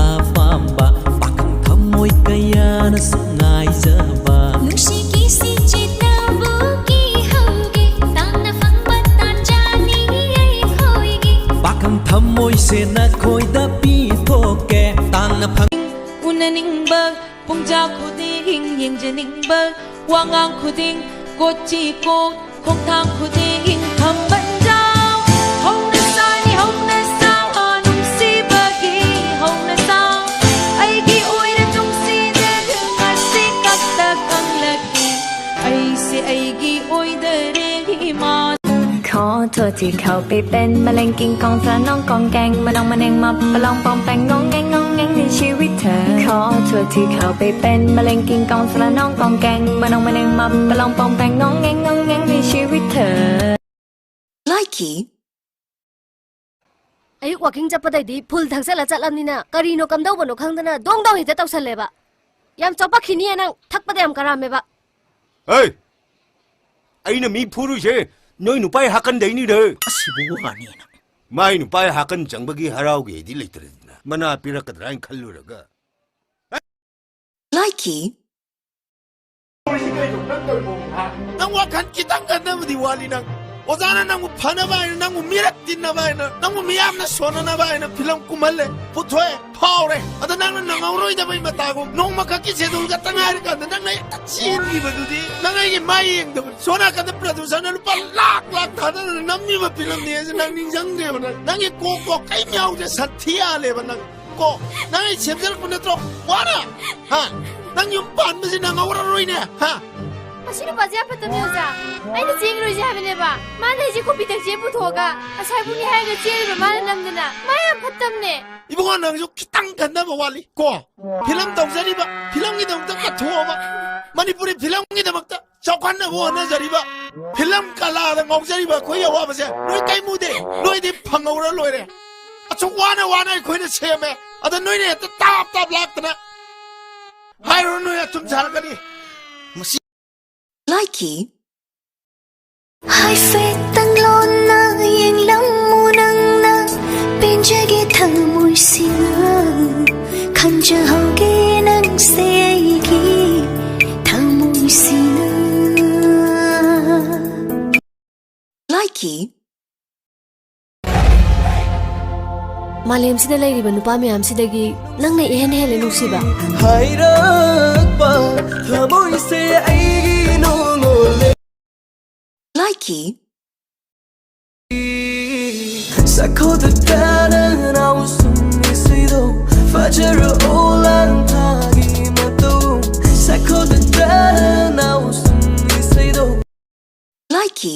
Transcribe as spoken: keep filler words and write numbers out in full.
ꯑꯄꯥꯝꯕ ꯄꯥꯈꯪ ꯊꯃꯣꯏ ꯀꯌꯥꯅꯁꯨ ꯉꯥꯏꯖꯕ ꯅꯨꯡꯁꯤꯒꯤ ꯁꯤꯆꯦꯠꯅꯕꯨ ꯀꯤꯍꯧꯒꯦ꯫ ꯇꯥꯡꯅ ꯐꯪꯕ ꯇꯥꯟꯖꯥꯅꯤ ꯑꯩꯈꯣꯏꯒꯤ꯫ ꯄꯥꯈꯪ ꯊꯃꯣꯏꯁꯦ ꯅꯈꯣꯏꯗ ꯄꯤꯊꯣꯛꯀꯦ꯫ ꯇꯥꯡꯅ ꯐꯪ ꯎꯅꯅꯤꯡꯕ ꯄꯨꯡꯖꯥ ꯈꯨꯗꯤꯡ ꯌꯦꯡꯖꯅꯤꯡꯕ ꯋꯥꯉꯥꯡ ꯈꯨꯗꯤꯡ ꯀꯣꯆꯤ ꯀꯣꯛ ꯈꯣꯡꯊꯥꯡ ꯈꯨꯗꯤꯡ ꯈꯝꯕꯟꯖꯥꯎ ꯍꯧꯅ ꯁꯥꯅꯤ ꯍꯧꯅ ꯁꯥ ꯅꯨꯡꯁꯤꯕꯒꯤ ꯍꯧꯅ ꯁꯥ ꯑꯩꯒꯤ ꯑꯣꯏꯔ ꯆꯨꯡꯁꯤꯗ ꯉꯁꯤ ꯈꯛꯇ ꯈꯪꯂꯛꯀꯦ ꯑꯩꯁꯦ ꯑꯩꯒꯤ ꯑꯣꯏꯗꯔꯦ ꯏꯃꯥ Kho thua thi khau pe pen maleng king kong sa nong kong keng manong maneng map palong pong peng ngong ngeng ngong ngeng ni chi wit thơ. Kho thua thi khau pe pen maleng king kong sa nong kong keng manong maneng map palong pong peng ngong ngeng ngong ngeng ni chi wit thơ. Likey. ꯑꯌꯨꯛ ꯋꯥꯀꯤꯡ ꯆꯠꯄꯗꯩꯗꯤ ꯐꯨꯜ ꯊꯛꯆꯜꯂ ꯆꯠꯂꯕꯅꯤꯅ ꯀꯔꯤꯅꯣ ꯀꯝꯗꯧꯕꯅꯣ ꯈꯪꯗꯅ ꯗꯣꯡ ꯗꯣꯡ ꯍꯦꯛꯇ ꯇꯧꯁꯜꯂꯦꯕ꯫ ꯌꯥꯝ ꯆꯥꯎꯄꯛꯈꯤꯅꯤꯌꯦ ꯅꯪ, ꯊꯛꯄꯗ ꯌꯥꯝ ꯀꯔꯥꯝꯃꯦꯕ꯫ ꯍꯩ! ꯑꯩꯅ ꯃꯤ ꯐꯨꯔꯨꯏꯁꯦ ꯅꯣꯏ ꯅꯨꯄꯥꯒꯤ ꯍꯥꯀꯟꯗꯩꯅꯤꯗ꯫ ꯑꯁꯤꯕꯨ ꯋꯥꯅꯦꯅ꯫ ꯃꯥꯏ ꯅꯨꯄꯥꯒꯤ ꯍꯥꯀꯟ ꯆꯪꯕꯒꯤ ꯍꯔꯥꯎꯒꯦꯗꯤ ꯂꯩꯇ꯭ꯔꯦꯗꯅ꯫ ꯃꯅꯥ ꯄꯤꯔꯛꯀꯗ꯭ꯔꯥ ꯍꯥꯏꯅ ꯈꯜꯂꯨꯔꯒ꯫ Likey. ꯅꯪ ꯋꯥꯈꯜ ꯈꯤꯇꯪ ꯈꯟꯊꯕꯗꯤ ꯋꯥꯠꯂꯤ ꯅꯪ꯫ ꯑꯣꯖꯥꯅ ꯅꯪꯕꯨ ꯐꯅꯕ ꯍꯥꯏꯅ, ꯅꯪꯕꯨ ꯃꯤꯔꯛ ꯇꯤꯟꯅꯕ ꯍꯥꯏꯅ, ꯅꯪꯕꯨ ꯃꯤꯌꯥꯝꯅ ꯁꯣꯟꯅꯅꯕ ꯍꯥꯏꯅ ꯐꯤꯂꯝ ꯀꯨꯝꯍꯜꯂꯦ, ꯄꯨꯊꯣꯛꯑꯦ, ꯐꯥꯎꯔꯦ꯫ ꯑꯗ ꯅꯪꯅ ꯅꯪꯍꯧꯔꯣꯏꯗꯕꯩ ꯃꯇꯥꯒꯨꯝ ꯅꯣꯡꯃ ꯈꯛꯀꯤ ꯁꯦꯗꯨꯜ ꯈꯛꯇ ꯉꯥꯏꯔꯀꯥꯟꯗ ꯅꯪꯅ ꯍꯦꯛꯇ ꯆꯦꯟꯈꯤꯕꯗꯨꯗꯤ ꯅꯪ ꯑꯩꯒꯤ ꯃꯥꯏ ꯌꯦꯡꯗꯕꯅꯤ꯫ ꯁꯣꯝ ꯅꯥꯀꯟꯗ ꯄ꯭ꯔꯗ꯭ꯌꯨꯁꯔꯅ ꯂꯨꯄꯥ ꯂꯥꯛ ꯂꯥꯛ ꯊꯥꯗꯗꯅ ꯅꯝꯃꯤꯕ ꯐꯤꯂꯝꯅꯤ ꯍꯥꯏꯁꯦ ꯅꯪ ꯅꯤꯡꯁꯤꯡꯗꯦꯕ ꯅꯪ꯫ ꯅꯪꯒꯤ ꯀꯣꯛ ꯀꯣꯛ ꯀꯩꯝ ꯌꯥꯎꯗꯦ, ꯁꯟꯊꯤ ꯍꯥꯜꯂꯦꯕ ꯅꯪ꯫ ꯀꯣ ꯅꯪ ꯑꯩ ꯁꯦꯝꯖꯔꯛꯄ ꯅꯠꯇ꯭ꯔꯣ? ꯋꯥꯅ ꯍꯥ? ꯅꯪ ꯌꯨꯝ ꯄꯥꯟꯕꯁꯤ ꯅꯪꯍꯧꯔꯔꯣꯏꯅꯦ ꯍꯥ? ꯃꯁꯤ ꯅꯨꯄꯥꯁꯦ ꯌꯥꯝ ꯐꯠꯇꯕꯅꯦ ꯑꯣꯖꯥ꯫ ꯑꯩꯅ ꯆꯦꯟꯈ꯭ꯔꯣꯏꯁꯦ ꯍꯥꯏꯕꯅꯦꯕ꯫ ꯃꯥꯅ ꯑꯩꯁꯦ ꯀꯣꯐꯤ ꯊꯛꯁꯦ ꯄꯨꯊꯣꯛꯑꯒ ꯑꯁꯥꯏꯕꯨꯡꯅꯦ ꯍꯥꯏꯔꯒ ꯆꯦꯜꯂꯤꯕ ꯃꯥꯅ ꯅꯝꯗꯅ꯫ ꯃꯥ ꯌꯥꯝ ꯐꯠꯇꯕꯅꯦ꯫ ꯏꯕꯨꯡꯉꯣ ꯅꯪꯁꯨ ꯈꯤꯇꯪ ꯈꯟꯊꯕ ꯋꯥꯠꯂꯤ ꯀꯣ꯫ ꯐꯤꯂꯝ ꯇꯧꯖꯔꯤꯕ ꯐꯤꯂꯝꯒꯤꯗꯃꯛꯇ ꯀꯠꯊꯣꯛꯑꯕ ꯃꯅꯤꯄꯨꯔꯤ ꯐꯤꯂꯝꯒꯤꯗꯃꯛꯇ ꯆꯥꯎꯈꯠꯅꯕ ꯍꯣꯠꯅꯖꯔꯤꯕ ꯐꯤꯂꯝ ꯀꯂꯥꯗ ꯉꯥꯎꯖꯔꯤꯕ ꯑꯩꯈꯣꯏꯒꯤ ꯑꯋꯥꯕꯁꯦ ꯅꯣꯏ ꯀꯩꯝ ꯎꯗꯦ꯫ ꯅꯣꯏꯗꯤ ꯐꯪꯍꯧꯔ ꯂꯣꯏꯔꯦ꯫ ꯑꯁꯨꯛ ꯋꯥꯅ ꯋꯥꯅ ꯑꯩꯈꯣꯏꯅ ꯁꯦꯝꯃꯦ꯫ ꯑꯗ ꯅꯣꯏꯅ ꯍꯦꯛꯇ ꯇꯥꯞ ꯇꯥꯞ ꯂꯥꯛꯇꯅ ꯍꯥꯏꯔꯨꯔ ꯅꯣꯏ ꯑꯆꯨꯝ ꯁꯥꯔꯛꯀꯅꯤ꯫ ꯃꯁꯤ Likey. ꯍꯥꯏꯐꯦꯠꯇꯪ ꯂꯣꯟꯅ ꯌꯦꯡꯂꯝꯃꯨ ꯅꯪꯅ ꯄꯦꯟꯖꯒꯦ ꯊꯃꯣꯏꯁꯤꯅ꯫ ꯍꯟꯖꯍꯧꯒꯦ ꯅꯪꯁꯦ ꯑꯩꯒꯤ ꯊꯃꯣꯏꯁꯤꯅ꯫ ꯂꯥꯏꯀꯤ꯫ ꯃꯥꯂꯦꯝꯁꯤꯗ ꯂꯩꯔꯤꯕ ꯅꯨꯄꯥ ꯃꯌꯥꯝꯁꯤꯗꯒꯤ ꯅꯪꯅ ꯏꯍꯦꯟ ꯍꯦꯜꯂꯦ ꯅꯨꯡꯁꯤꯕ꯫ ꯍꯥꯏꯔꯛꯄ ꯊꯃꯣꯏꯁꯦ ꯑꯩꯒꯤ ꯅꯣꯡꯉꯣꯜꯂꯦ꯫ ꯂꯥꯏꯀꯤ꯫ ꯁꯛꯈꯣꯗ ꯇꯥꯅ ꯅꯥꯎꯁꯨꯝ ꯏꯁꯩꯗꯣ ꯐꯖꯔꯛꯑꯣ ꯂꯥꯡ ꯊꯥꯒꯤ ꯃꯇꯧ꯫ ꯁꯛꯈꯣꯗ ꯇꯥꯅ ꯅꯥꯎꯁꯨꯝ ꯏꯁꯩꯗꯣ꯫ ꯂꯥꯏꯀꯤ꯫